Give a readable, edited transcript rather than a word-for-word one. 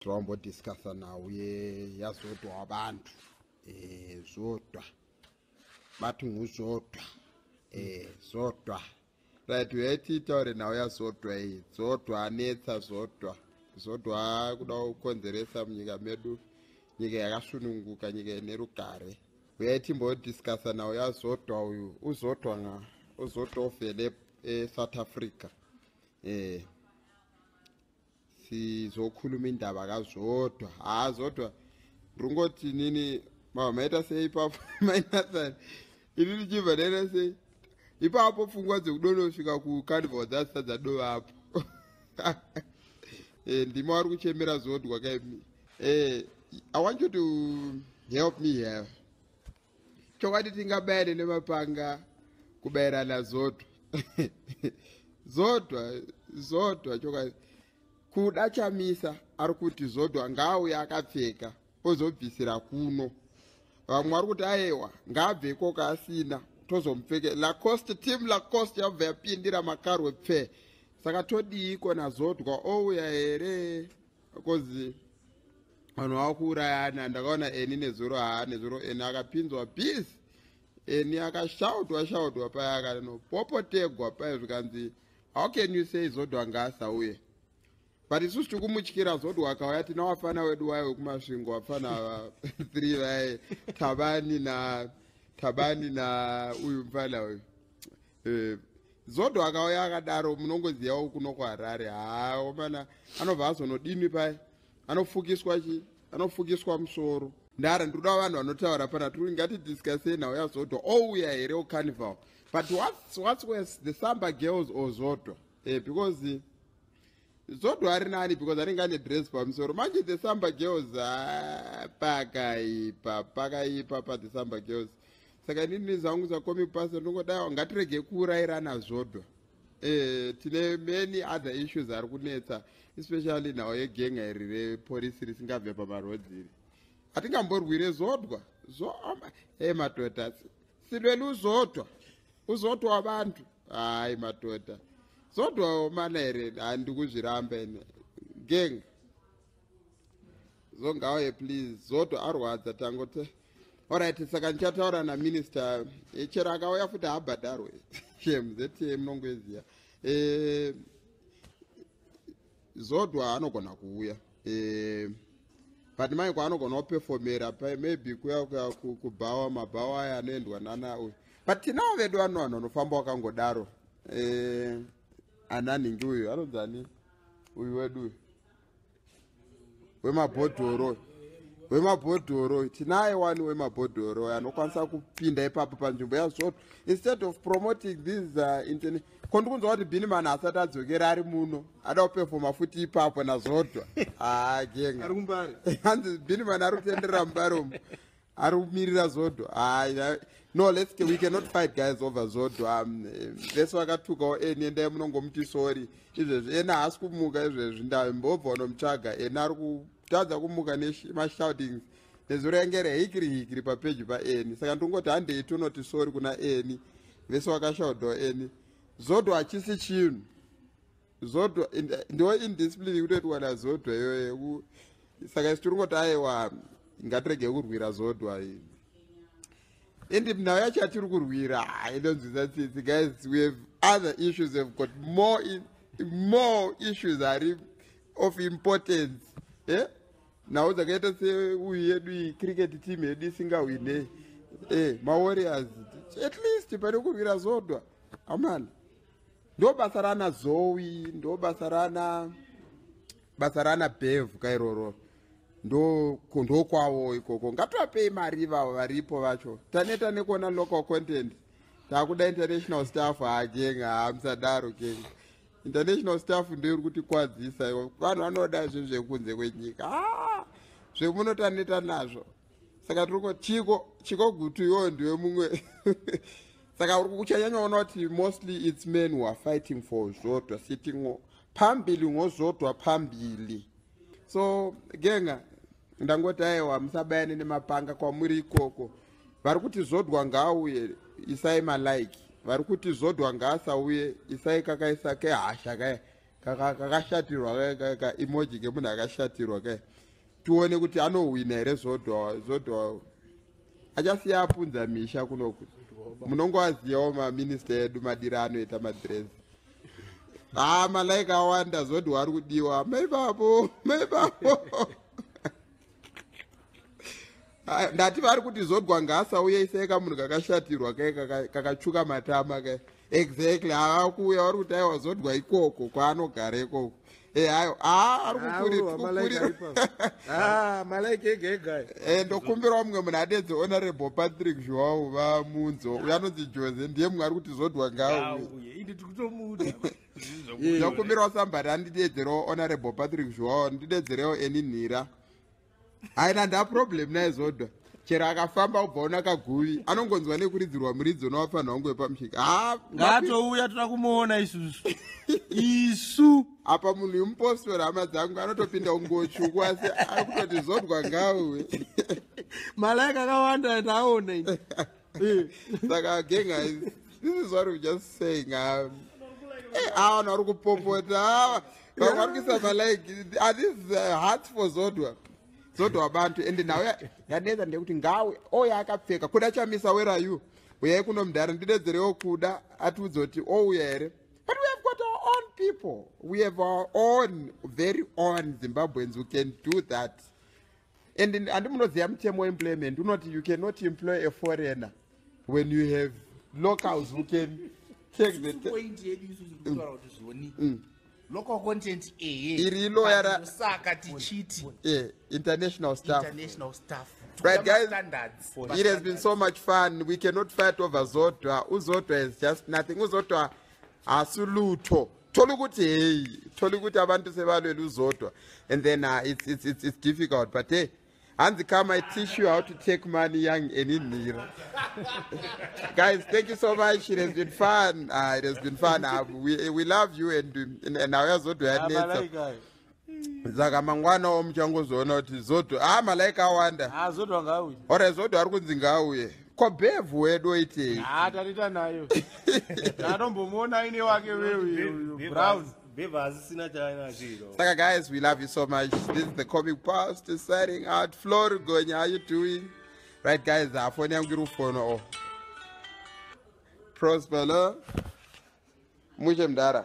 Tinombodiscussa nhau yaZodwa Wabantu, Zodwa bathi nguZodwa, Zodwa. Right, uyai tiitaure nhau yaZodwa iyi. Zodwa anetsa, Zodwa, Zodwa kuda kukonzeresa munyika medu, nyika yakasununguka, nyika ine rugare. Uyai timbodiscussa nhau yaZodwa uyu. UZodwa nga uZodwa uvele eSouth Africa. Sizokhuluma indaba kaZodwa. Ha, Zodwa, ndingoti nini mama maita sei ipapo, mainathan? Ini ndichibva ndaita sei ipapo? Pfungwa dzekudonosvika kucarnival dzasisa dzadovapo. Ndima vari kuchemera Zodwa kaimi. I want you to help me here. Chokwadi tingabayane nemapanga kubayirana Zodwa? Zodwa, Zodwa, chokwadi kuda Chamisa ari kuti Zodwa ngaauye akapfeka ozobvisira kuno. Vamwe vari kuti aiwa, ngaabve ikoko asina, tozomupfeke. Lacoste, team Lacoste yabva yapindira makarwe pfe. Saka todiiko naZodwa? Ouya here? Because vanhu vakuurayana. Ndakaona eni nezuro. Haa, nezuro eni akapinzwa busy, eni akashautwa shautwa paya, akanopopotegwa paya, zvikanzi, "How can you say Zodwa ngaasauye?" But isusu tiri kumutyira Zodwa. Akauya, tina wafana wedu waye wekuMasvingo, wafana three vaye, Tabani na Tabani na uyu mufana uyu. Zodwa akauya akadaro, munongozivawo kuno kuHarare, haa, mana anobva azonodini paya? Anofukiswa chi anofukiswa musoro. Ndara ndinoda vanhu vanotaura pana. Tiri ngatidiscussei nhau yaZodwa. Ouya here ucarnival? But what's worse, the Samba Girls or Zodwa? Because Zodwa ari nani because anenge ane dress pamusoro. Manje the Samba Girls, ah, pakaipa, pakaipa pa the Samba Girls. Saka inini zvangu sacomic pastor ndingodaiwa ngatirege kuurayirana Zodwa. Tine many other issues ari kunetsa, especially nhau yegenga iri repolisi risingabve pamarodzi iri. Hatingamborwire Zodwa. E madoda, silwela uZodwa, uZodwa wabantu. Hayi madoda, Zodwa mana here? Handikuzviramba ene genga zongauye, please. Zodwa arwadza tangote. Alright, saka ndichataura naminister. Chero akauya futi haabhadharwe. Shem zete munongoiziya. Zodwa anogona kuuya, but mai kwaanogona kuperformera maybe kuya kuya kubhawa, mabhawa aya anoendwa nana uyu. But tinawo vedu vano vanhu vanofamba wakangodaro. Ana nhingi uyu anonzani uyu wedu uyu wemabhodhoro, wemabhodhoro? Tinaye wani wemabhodhoro anokwanisa kupinda ipapo panzvimbo yaZodwa instead of promoting these internet. Ko ndikunzwa kuti Biniman asati adzokera, ari muno, ada kuperforma futi ipapo naZodwa. Haa, genga. Ari kuMbare. Hanzi Biniman ari kutenderera Mubare umu, ari kumirira Zodwa. Hai, no, we cannot fight, guys, over Zodwa. Vese vakatukawo eni, endai munongomuti sorry izvezvi. Ena haasi kumuka izvezvi, ndambobva unomutsvaga. Ena ari kutadza kumuka nemashoutings nezuro yange rehikiri hikiri papeji paeni. Saka ndingoti handei tonoti sorry kuna eni, vese vakashaudhawo eni. Zodwa hachisi chinhu. Zodwa ndo indiscipline ikutoitwa naZodwa iyoyo. Saka isi tiri ngoti aiwa, ngatirege kurwira Zodwa. Ende nhau yacho yatiri kurwira inonzwisa tsitsi. Guys, we have other issues. Have got more issues ari of importance, eh? Nhau dzakaita seuyu yedu iyi, cricket team yedu isingahwine, maWarriors. At least pane kurwira Zodwa, amana, ndo basa rana Zowi, ndo basa rana Bev kairoro, ndo kwavo ikoko. Ngativapei mari ivavo varipo vacho. Taneta nekuona local content, takuda international staff. Hagenga, hamusadaro genga. International staff ndoiri kutikwadzisa. Vanhu vanoda zvinhu zvekunze kwenyika. Ah, zvemunotaneta nazvo. Saka tiri chiko chiko gutu iwoyo ndiwe mumwe. Saka uchanyanyaona kuti mostly it's men who are fighting for Zodwa, sitting phambili ngoZodwa phambili. So genga, ndangoti aiwa, musabayane nemapanga kwamuri ikoko. Vari kuti Zodwa ngaauye, isai malike. Vari kuti Zodwa ngaasauye, isai kakaisa kehasha kaya. Kakashatirwa ka emoji kemunhu akashatirwa kai, tione kuti anohwina here Zodwa. Zodwa achasiya apunza misha kunoku. Munongoaziyawo maminista edu madiri anoita madhirezi. Ha, malaika awanda. Zodwa ari kudiwa. Maibabo, maibabo. Ndati vari kuti Zodwa ngaasauye. Isai kamunhu kakashatirwa kai, kakatsvuka matama kai. Exactly, havakuuya. Vari kuti aiwa, Zodwa ikoko kwaanogara ikoko. Hayo, ha, ari kukurira. Malaiki ega ega. Ndokumbirawo mumwe munhu adedze Honorable Patrick Zhuwao vamunzo. Uyo anonzi Jose, ndiye mumwe ari kuti Zodwa ngaauye. Inde tikutomuda. Ndokumbirawo somebody andidedzerewo Honorable Patrick Zhuwao, ndidedzerewo Eninhira. Haina nda problem naye Zodwa. Chero akafamba ubvaona kaguvi, anongonzwa nekuridzirwa muridzo nowafanira wangu wepamushika. Ha. Ngaatouya, toda kumuona isusu isu. Apa munhu imupostori, hama dzangu, anotopinda ungotsvuku, asi ari kutoti Zodwa ngauwe. Malaiki akawanda, ndaona ini. Saka gang, this is what we just saying. Ava vanhu vari kupopota ava, vamwe vari kuisa malike. Are these hearts for Zodwa? Zodwa bantu. And nhau yanetsa ndeyekuti ngawe ouya akapfeka. Kuda Chamisa, where are you? Uyai kuno mudhara, ndidedzerewo Kuda atiudze kuti ouya here. But we have got our own people. We have our own very own Zimbabweans who can do that. And handi munoziva mutemo weemployment unoti you cannot employ a foreigner when you have locals who can take the Point yedu isusu kutaura kuti zvoni local content, ehe. Iri iloya. Saka tichiti International staff. International staff. Right, guys. Standards. It has been so much fun. We cannot fight over Zodwa. UZodwa is just nothing. UZodwa asulutho. Thola ukuthi hey, thola ukuthi abantu sebalwela uZodwa. And then it's difficult, but hey, hanzi come I teach you how to take money, young Eninira. Guys, thank you so much. It has been fun. It has been fun. We love you and now Zodwa yanetsa. Malaika. Saka mangwana muchangozoona kuti Zodwa, ah, malaika awanda. Zodwa ngauye. Ora, Zodwa ari kunzi ngauye. Ko bhevhu wedu oitei? Ha, tarita nayo, tatombomuona aine wake wewe brown. Bhevha asisina chaanachiro. Saka guys, we love you so much. This is the Comic Post signing out. Flor Gonya, how you doing? Right, guys, foni yangu iri kufona. Oh, Prosper lo mushe mdara.